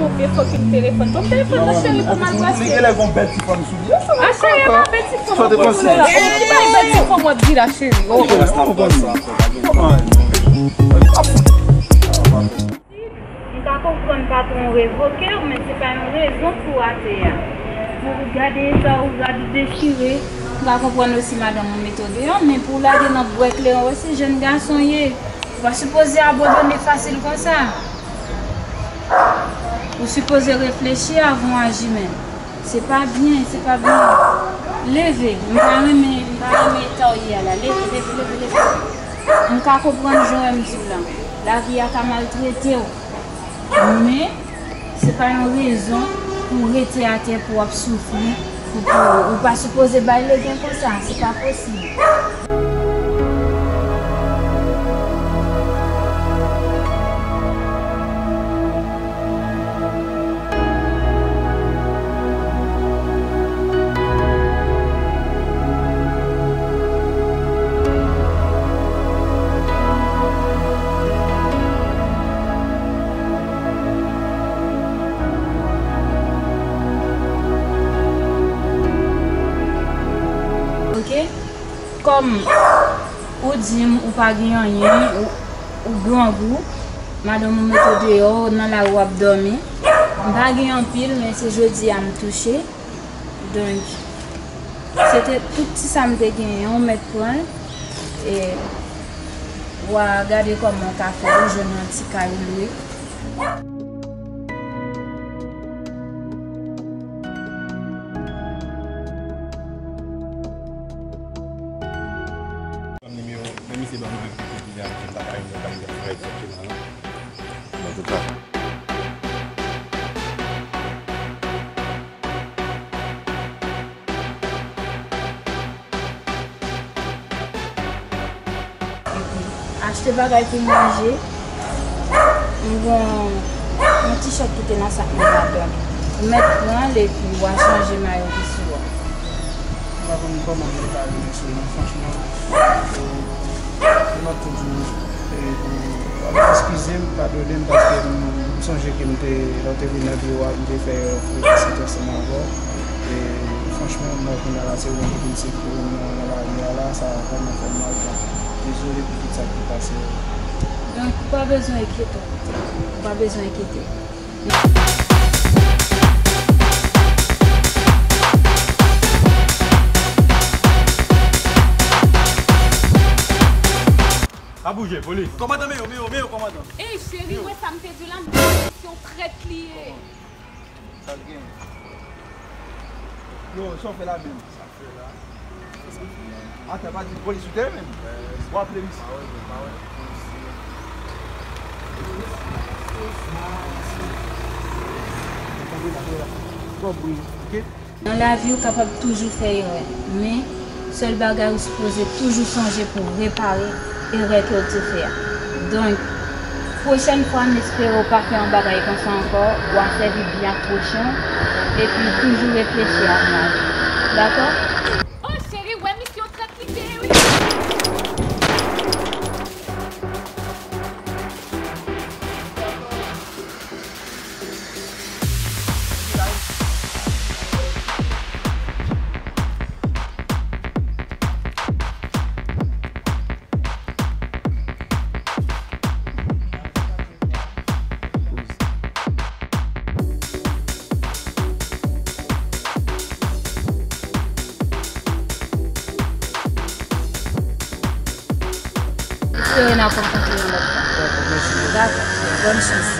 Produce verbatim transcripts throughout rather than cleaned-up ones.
Ouvri fucking telefòn. Bon, telefòn nan, cheri, pou m al brase. Li genlè gon bèl ti fanm sou li. A, cheri, e pa bèl ti fanm w ap di la. E ki bay bèl ti fanm w ap di la, cheri? Oh, oh. M ka konprann patwon w revoke w, men se pa yon rezon pou w atè a. Pou w gade eta w, gade w dechire. M ka konprann osi madanm ou mete w deyò, men pou w lage nan bwè kleren osi, jèn gason w ye. Ou pa sipoze abandone fasil konsa. Ou sipoze reflechi avan w aji, men se pa byen, se pa byen. Leve, m pa renmen, m pa renmen eta w ye a la. Leve, leve, leve, leve. M ka konprann jan w wè m di w la. Lavi a ka maltrete w. Men, se pa yon rezon pou w rete atè, pou w ap soufri, pou, pou, ou pa sipoze bay legen konsa, se pa posib. Ok? Kòm ou di m ou pa gen anyen, ou, ou grangou, madanm ou mete w deyò, nan lari w ap dòmi. M pa gen anpil, men se jodi a m touche. Donk, se te tout ti sa m te genyen, ou mèt pran l, e w a gade kòman w ka fè ou jwenn yon ti kay ou lwe. Ban m nimewo, men misye ban m nimewo ki te di a, m ta ka jwenn yon bagay trankileman. Antouka. Achte bagay pou manje. M gon yon ti chèk ki te nan sak mwen ladan. Ou mèt pran l epi w a chanje mayo ki sou ou a. M pa konn kòman m te ka remèsye w, men franchman, ou, ou m ap toujou, e, ou, w ap eskize m, padone m, paske m, m sonje ke m te, lè w te vin nan biwo a, m te fè yon frekans ansanm avè w. E, franchman, mwen kounye a la, se ou menm ki vin sekouye m nan, nan lari a la, sa vrèman fè m mal. Dezole pou tout sa ki pase yo. Donk, ou pa bezwen enkyete w. Ou pa bezwen enkyete w. Pa bouje, polis. Kòmandan, men yo, men yo, men yo, kòmandan. Ey, cheri, wè sa m te di w la, m di w se yon trèt li ye. Sa l gen? Yo, sa w fè la menm? Sa fè la. Atè, pa di polis ou te ye menm. Bon, aple misye. Bon, bri, ok? Nan lavi, ou kapab toujou fè erè, men sèl bagay ou sipoze toujou sonje pou repare erè ke w te fè a. Donk, pwochèn fwa, m espere w pa fè yon bagay konsa ankò, w a sèvi byen ak pwochen w, epi toujou reflechi avan aji. Dakò? Oh, cheri, wè misye yon trèt li te ye, wi. Espere n a konprann yon lòt fwa. Dakò, mèsi. Dakò. Bòn chans.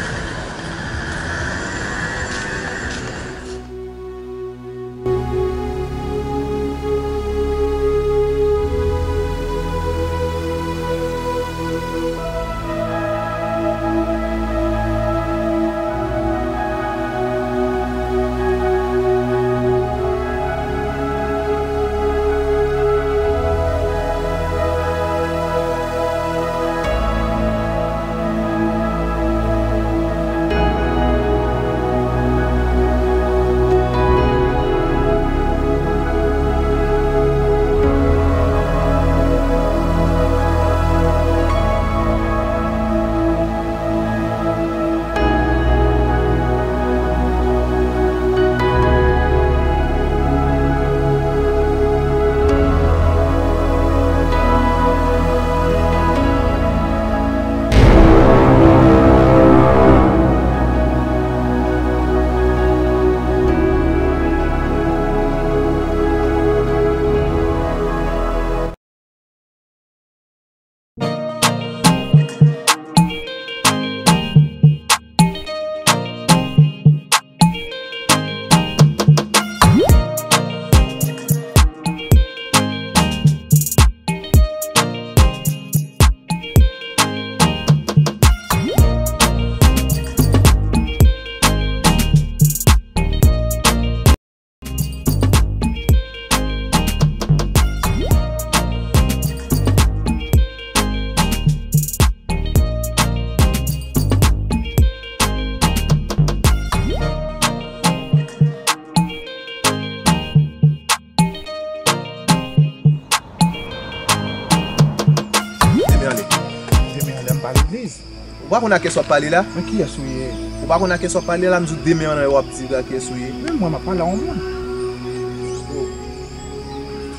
Ou pa konn a kiyès w ap pale la? Men kiyès ou ye? Ou pa konn a kiyès w ap pale la, m di w demen an w ap di a kiyès ou ye. Men mwen m ap pale a yon moun.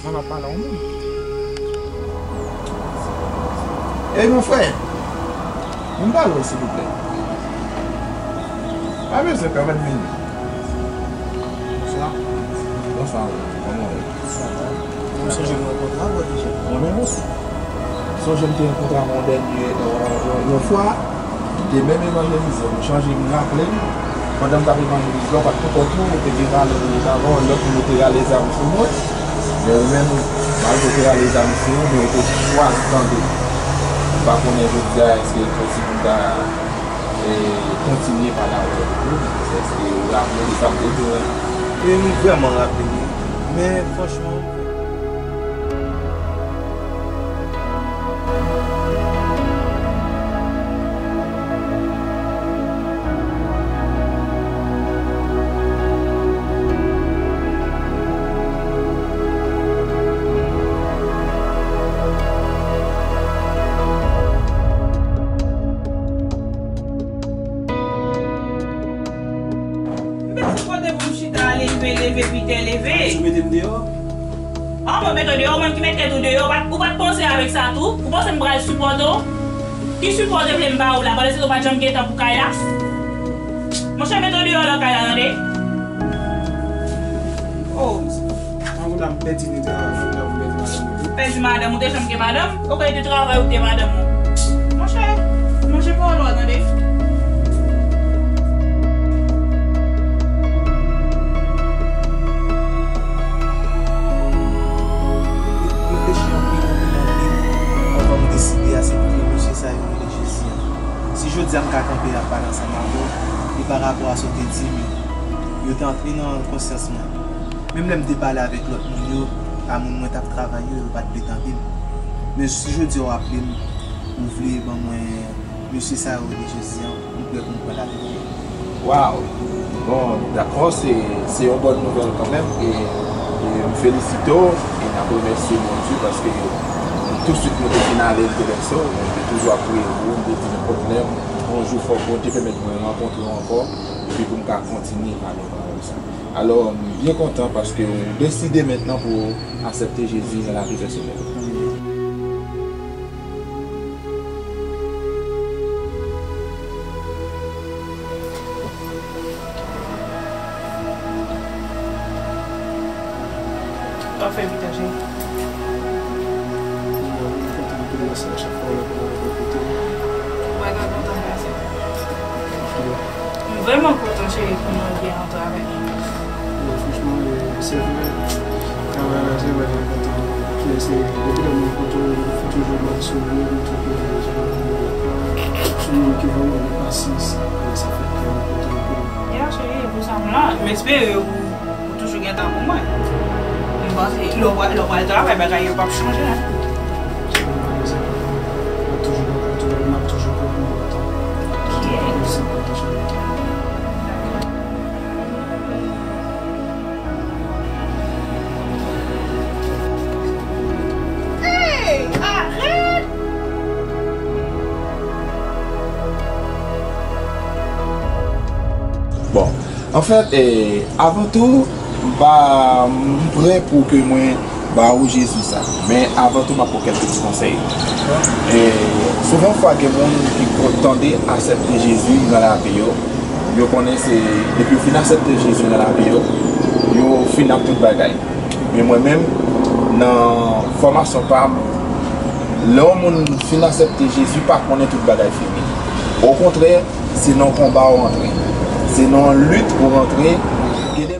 Mwen m ap pale a yon moun. Ey, mon frè, vin pale w, silvouplè. Pa bezwen pèmèt vini. Bonswa. Bonswa, kòman w ye? Sa va. M sonje m rankontre avè w deja. Mwen menm osi. Sonje m te rankontre avè w yon dènye, yon, yon, yon fwa. Te menm evanjelize m. M chanje, m raple m, pandan m t ap evanjelize la, ou pa t konprann tou, ou te gen valè pou yo t avè w, lòt moun yo te rale zam sou mwen. Men ou menm, malgre yo te rale zam sou ou, men ou te chwazi tande. M pa konnen jodi a, èske e posib pou m ta, e, kontinye pale avè w tou, èske ou raple de sa m te di w la? E m vrèman raple m, men franchman, M pa gen kote pou m chita, leve, leve, pite, leve. Ou mete m deyò? An, mwen mete w deyò, ou menm ki met tèt ou deyò, ou pa t, ou pa t panse avèk sa tou? Ou panse m pral sipòte w? Ki sipò w te vle m ba ou la, pandan se tan w pa t janm gen tan pou kay la? Monchè, mete w deyò nan kay la, tande? Oh. An, kounye a m pèdi ni travay, fouda pou pèdi madanm mwen tou. Pèdi madanm, ou te janm gen madanm? Ou kwè e de travay ou te madanm ou? Monchè, manje pawòl ou a, tande? Reflechi anpil, anpil, anpil, anvan m deside aksepte mesye sa yo rele Jezi an. Si jodi a m ka kanpe ap pale ansanm avè w, e pa rapò a sa w te di m yo, yo te antre nan konsyans mwen. Menm lè m te pale avèk lòt moun yo, pa moun mwen t ap travay yo, yo pa t vle tande m. Men si jodi a w aple m, ou vle ban mwen mesye sa yo rele Jezi an, m prè pou m pran l avèk ou. Waw! Bon, dakò, se, se yon bòn nouvèl kanmenm, e, e m felisite w, e n ap remèsye Bondye paske touswit nou te fin ale, l te lèse w, men m te toujou ap priye pou ou, m te di nenpòt lè, yon jou fòk Bondye pèmèt mwen rankontre w ankò, epi pou m ka kontinye pale pawòl sa. Alò, m byen kontan paske w deside mentnan pou w aksepte Jezi nan lavi pèsonèl ou. W ap fè pita, cheri. Mwen kontan anpil, mèsi a chak fwa w la pou w repete. Ou pa ka kontan pase. M vrèman kontan, cheri, pou nou byen antre avèk nou. Bon, franchman, e, se vre, travay la, se vre, enpòtan. Men se, depi lè m rankontre w, ou toujou bat sou mwen, ou toujou sou mwen ki vrèman gen pasyans. E sa fè ke m kontan anpil. Ya, cheri, e pou sa m la. M espere ou, ou toujou gen tan pou mwen. M panse, lè w pral, lè w pral travay, bagay yo p ap chanje, non. Mwen toujou pran pou, m ap toujou pran pou mwen tan. Ok. Mèsi pou tout sa. Hey, arèt! Bon, anfèt, eh, avan tou, m pa, m prè pou ke mwen ba ou Jezi sa. Men avan tou, m ap ba w kèlke ti konsèy. Eh, souvan fwa, gen moun ki ko-, tande aksepte Jezi nan lavi yo. Yo konnen se, depi yo fin aksepte Jezi nan lavi yo, yo fin ak tout bagay. Men mwen menm, nan fòmasyon pa m, lè yon moun fin aksepte Jezi, pa konnen tout bagay fini. Okontrè, se nan yon konba ou antre. Se nan yon lit ou antre. Gen de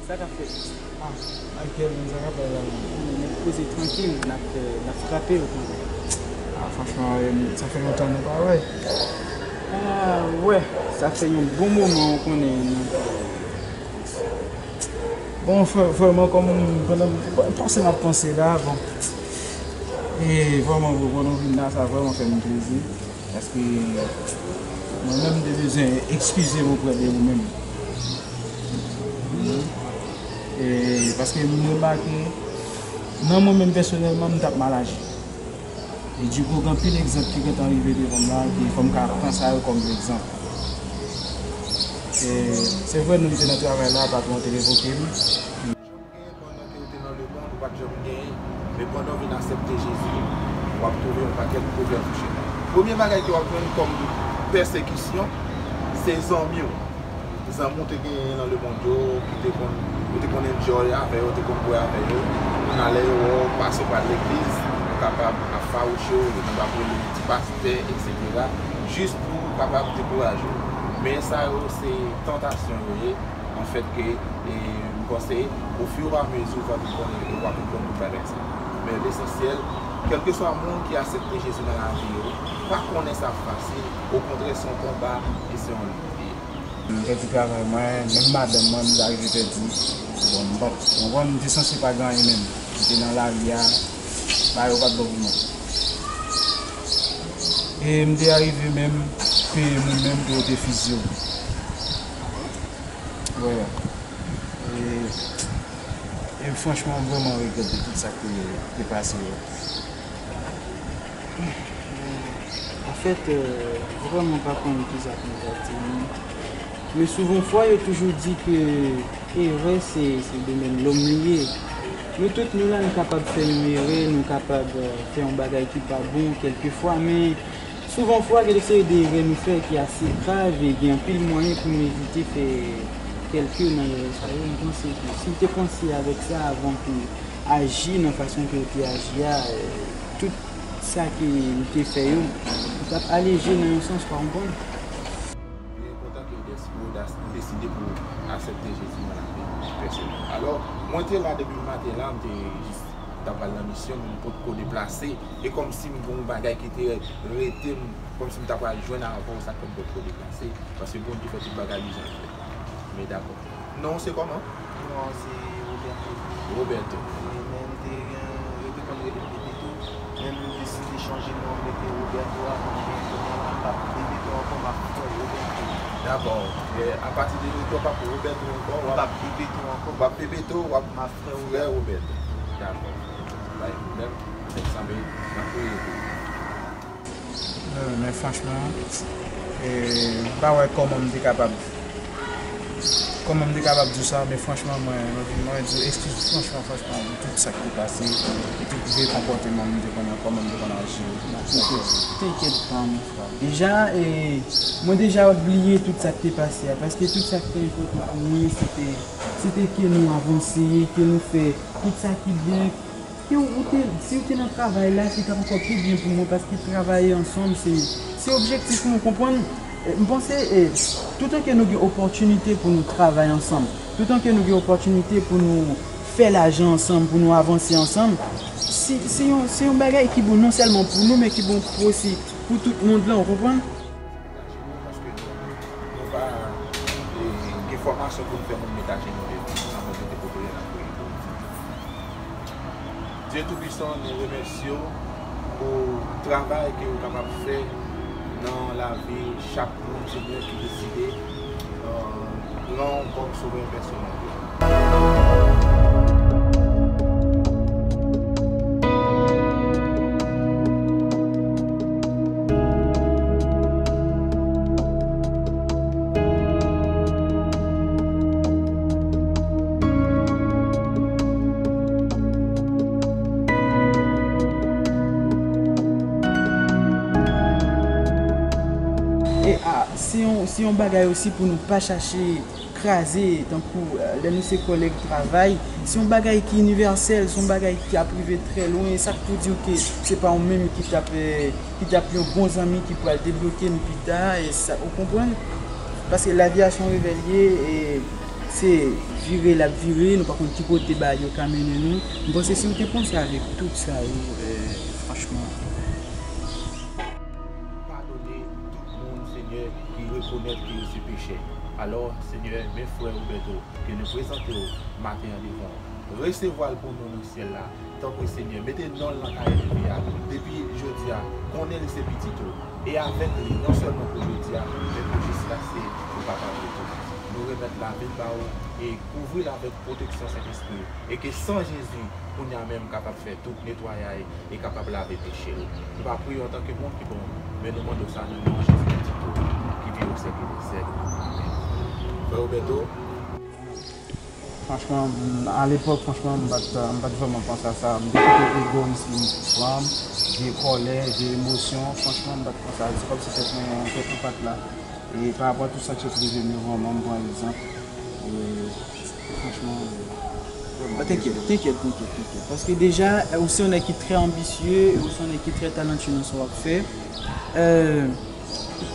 Sa k ap fèt? Ah, Michael, men sa k ap fèt la, man? Nèg poze trankil, n ap, n ap frape yo kounye a. Ah, franchman, eh, sa fè lontan nou pa wè. Ah, wè, sa fè yon bon moman, ou konnen, nou. Bon, frè, vrèman, kòm pandan m panse m ap panse la, bon. E vrèman vre, pandan w vin la, sa vrèman fè m plezi. Paske mwen menm, m te bezwen eskize m oprè de ou menm. E paske m remake, nan mwen menm pèsonèlman, m t ap mal aji. E dikou, gen anpil egzanp ki gentan rive devan m la, ki fò m ka pran sa yo kòm egzanp. E se vre, nou te nan travay la, patwon te revoke m. Janm genyen pandan ke w te nan lemonn, ou pa t janm genyen, men pandan w vin aksepte Jezi, w ap twouve yon pakèt pwoblèm sou chemen. Premye bagay ke w ap jwenn kòm pèsekisyon, se zanmi w. Zanmi w te genyen nan lemonn yo, ki te konn, ou te konn enjoy avè yo, te konn bwè avè yo. Kounye a lè yo wè w pase pral legliz, yo kapab ap fawouche w, yo kapab rele w ti pastè, etsetera, jis pou kapab dekouraje w. Men sa yo se tantasyon yo ye, anfèt ke, e, m panse, ofiramezi w va vin konnen, w ap vin konn tout bagay sa. Men lesansyèl, kèlkeswa moun ki aksepte Jezi nan lavi yo, pa konnen sa fasil, okontrè se yon konba e se yon lit li ye. M pèdi travay mwen, menm madanm mwen, m ta rive pèdi. Bon, m pa t konprann, m te sanse pa gen anyen menm. M te nan lari a, bagay yo pa t bon pou mwen. E m te arive menm peye moun menm pou yo te fizye w. Wè. E, e franchman, m vrèman regrèt de tout sa ki te, te pase yo. Anfèt, euh, vrèman pa konn kisa pou m ta di non. Men souvan fwa, yo toujou di ke erè se, se domèn lòm li ye. Nou tout nou la, nou kapab fè yon erè, nou kapab, euh, fè yon bagay ki pa bon kèlkefwa, men souvan fwa, gen de seri de erè nou fè ki ase grav e gen anpil mwayen pou nou evite fè kèlke nan erè sa yo. M panse ke si w te panse avèk sa avan ke aji nan fason ke w te aji a, eh, tout sa ke m te fè yo, m t ap aleje nan yon sans, w pa konprann? Mwen kontan ke w deside pou w aksepte Jezi nan lavi w pèsonèl. Alò, mwen te la depi maten la, m te jis, m t ap al nan misyon, men m potko deplase. E kòmsi m gen yon bagay ki te rete m, kòmsi m ta pral jwenn avè w, sa k fè m potko deplase. Paske Bondye fè tout bagay li jan l fè. Men dakò. Non w se kòman? Non, se Roberto. Roberto. E, men m te gen, yo te konn rele m Bebeto, men m deside chanje non, m mete Roberto a, kounye a la, m p ap Bebeto ankò, m ap frè Roberto. Dakò. E, apati de jodi a, w p ap Roberto ankò, w ap, m p ap Bebeto ankò, w ap Bebeto, w ap, m ap frè Roberto. Dakò. Pa gen pwoblèm. Avèk sa, men, m ap priye pou ou. Non, men franchman, e, m pa wè kòman m te kapab, kòman m te kapab di w sa, men franchman, mwen, mwen, mwen di w eskiz franchman, franchman, pou tout sa k te pase, e tout vye konpòteman m te konn, kòman m te konn aji yo. Tenkèt, tenkèt pa, mon frè. Deja, e, mwen deja bliye tout sa k te pase a, paske tout sa k te enpòtan pou mwen, se te, se te ke nou avanse, ke nou fè tout sa ki byen, Si w, ou te, si w te nan travay la, se t ap ankò pi byen pou mwen, paske travay ansanm, se, se objektif nou, w konprann? E, m panse, e, toutan ke nou gen opòtinite pou nou travay ansanm, toutan ke nou gen opòtinite pou nou fè lajan ansanm, pou nou avanse ansanm, si, se yon, se yon bagay ki bon non sèlman pou nou, men ki bon pou osi pou tout mond lan, w konprann? Ajenou, paske nou, nou pa, e, gen fòmasyon pou n fè moun met ajenou devan nou, sa Bondye te prepare nan premye pou nou. Dye Toupisan, nou remèsye w pou travay ke w kapab fè nan lavi chak moun, Senyè, ki deside, e, pran w kòm Sovè pèsonèl yo. E, a, se yon, se yon bagay osi pou nou pa chache kraze, tankou, eh, lè nou se kòlèg travay, se yon bagay ki inivèsèl, se yon bagay ki ap rive trè lwen, e sa k pou di w ke se pa ou menm ki t ap, eh, ki t ap yon bon zanmi ki pral debloke n pita, e sa, ou konprann? Paske lavi a se yon revè l ye, e se vire l ap vire, nou pa konn ki kote bagay yo ka mennen nou. M panse si w te panse avèk tout sa yo, eh, franchman. Padone tout moun, Senyè, ki rekonèt ke yo se pechè. Alò, Senyè, men frè Roberto, ke nou prezante w maten an devan w. Resevwa l pou nou nan syèl la, Tanpri, Senyè, mete non l nan kaye levi a. Depi jodi a, konnen li se pitit ou. E avèk li, non sèlman pou jodi a, men pou jiska se ou pa pale tou. Nou remèt lavi n ba ou e kouvri l avèk pwoteksyon Sentespri. E ke san Jezi, kounye a menm, kapab fè tout netwayay e kapab lave peche l. Nou pa priye antanke moun ki bon, men nou mande w sa nan non Jezi Kris ki viv pou syèk e syèk. Amen. Frè Roberto. Franchman, m, alepòk, franchman, m pa t, m pa t vrèman panse a sa. M te kite ego m si m pran m, vye kòlè, vye emosyon. Franchman, m pa t panse a sa. Se kòmsi tèt mwen, tèt mwen pa t la. E pa rapò a tout sa k sot rive m yo, vrèman, m pran egzanp. E, franchman, e, Bon, tenkèt, tenkèt, tenkèt, tenkèt. Paske deja, ou se yon nèg ki trè anbisye, ou se yon nèg ki trè talantyè nan sa w ap fè. Euh,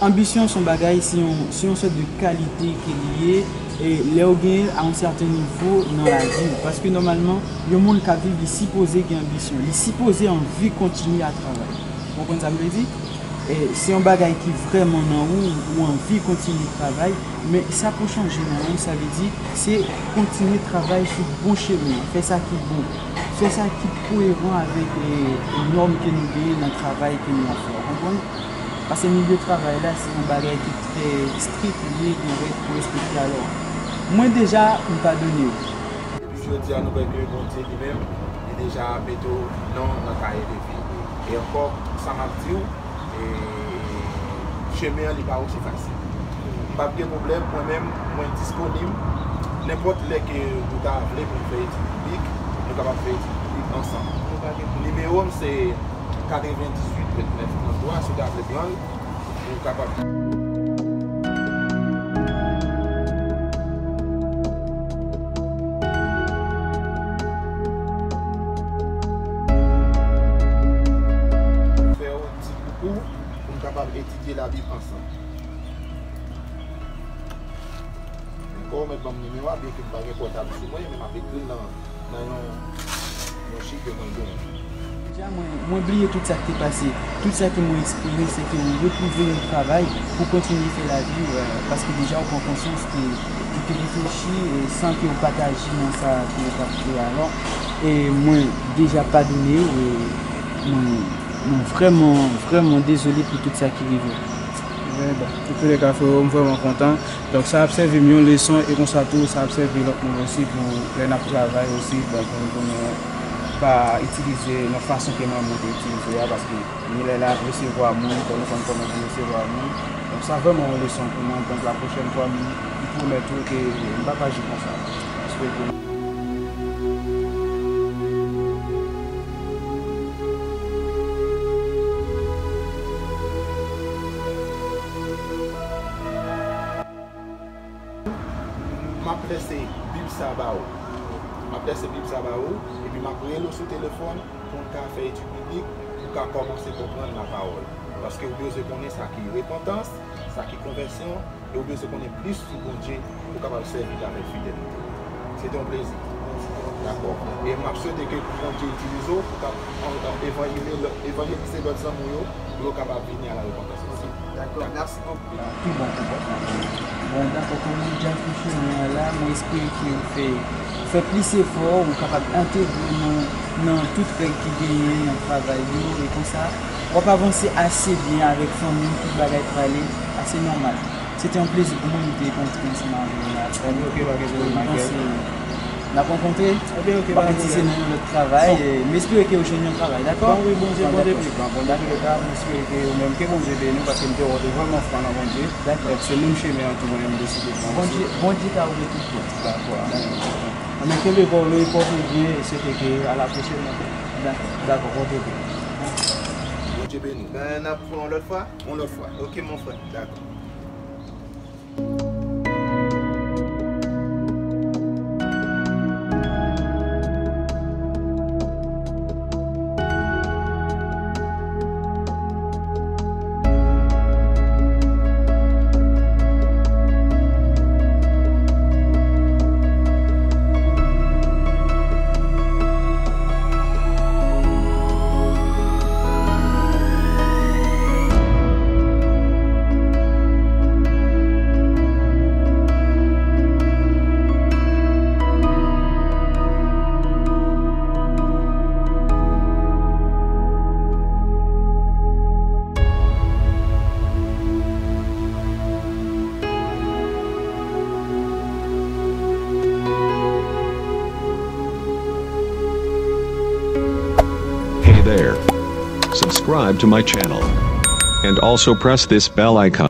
Anbisyon se yon bagay, se yon, se yon sòt de kalite ke li ye, e lè w genyen l a yon sèten nivo nan lavi w. Paske nòmalman, yon moun k ap viv, li sipoze gen anbisyon, li sipoze anvi kontinye a travay. Ou konprann sa m vle di? E se yon bagay ki vrèman nan ou, ou anvi kontinye travay, men sa pou chanje nan ou, sa vle di, se kontinye travay sou bon chemen an, fè sa ki bon, fè sa ki koeran avèk, e, nòm ke nou genyen nan travay ke nou ap fè, ou konprann? Paske milye travay la, se yon bagay ki trè strik, li ye, gen règ pou respekte. Alò, mwen deja, m padone w. Depi jodi a, nou kwè ke Bondye li menm, li deja mete w non nan kaye levi. E ankò, sa m ap di w, e, chemen an, li pa osi fasil. M p ap gen pwoblèm, mwen menm, mwen disponib. Nenpòt lè ke ou ta vle pou n fè etid biblik, nou kapab fè etid biblik ansanm. Nimewo m se katrevendizuit vennèf trannntwa, si w ta vle pran l, ou kapab. Fè yon ti koukou pou n kapab etidye Labib ansanm. Dakò, ou mèt ban m nimewo a, byenke m pa gen pòtab sou mwen, men m ap ekri l nan, nan yon, yon chif ke mwen genyen. Deja, mwen, mwen bliye tout sa k te pase. Tout sa ke mwen eksprime, se ke ou retwouve yon travay pou kontinye fè lavi w, euh, paske deja ou pran konsyans ke ou te reflechi, e san ke ou pa t aji nan sa ke ou t ap fè a. Alò, e mwen deja padone w, e mwen, mwen vrèman, vrèman dezole pou tout sa ki rive w. Bon, antouka, freo, m vrèman kontan. Donk, sa ap sèvi m yon leson, e konsa tou, sa ap sèvi lòt moun osi pou lè n ap travay osi, bon, pou, pou nou pa itilize nan fason ke mwen, mwen te itilize a, paske gen lè l ap resevwa moun, fò nou konn kòman pou resevwa moun. Donk, sa vrèman yon leson pou mwen. Donk, la pwochèn fwa, m, m pwomèt ou ke m p ap aji konsa. Paske pou M ap lèse Bib sa ba ou. M ap lèse Bib sa ba ou, epi m ap rele w sou telefòn pou n ka fè etid biblik, pou w ka kòmanse konprann lapawòl. Paske ou bezwen konnen sa ki repantans, sa ki konvèsyon, e ou bezwen konnen plis sou Bondye pou w kapab sèvi l avèk fidelite. Se te yon plezi. Dakò. E m ap swete ke Bondye itilize w pou w ka evanjelize, evanjelize lòt zanmi w yo, pou yo kapab vini a la repantans osi. Dakò. Mèsi. Pi bon, pi bon. Bon, dakò, kòm nou deja fè chemen an la, mwen espere ke ou fè, ou fè plis efò, ou kapab entegre nan, nan tout règ ki genyen nan travay yo, e konsa, w ap avanse ase byen avèk fanmi w, tout bagay prale ase nòmal. Se te yon plezi pou mwen, nou te kontre ansanm avè w la. Ok, ok, pa gen pwoblèm, Michael. N ap rankontre. Ok, ok, pa gen pwoblèm. M ap etidye nan yon lòt travay. E m espere ke w jwenn yon travay, dakò? Bon, wi, Bondye, Bondye pli gran. Bon, nan tou lè ka, m espere ke ou menm, ke Bondye beni w, paske m te wè w te vrèman fran nan Bondye. Dakò. Donk, se menm chemen an tou mwen menm m deside pran osi. Bondye, Bondye ka ouvri tout pòt. Dakò. Dakò. Anben, kenbe pa w lo, e pòte w byen, e swete ke a la pwochèn. Dakò. Dakò, pòte w byen. Bondye beni w. Ben, n ap fè yon lòt fwa? Yon lòt fwa. Ok, mon frè. Dakò. there. Subscribe to my channel. And also press this bell icon.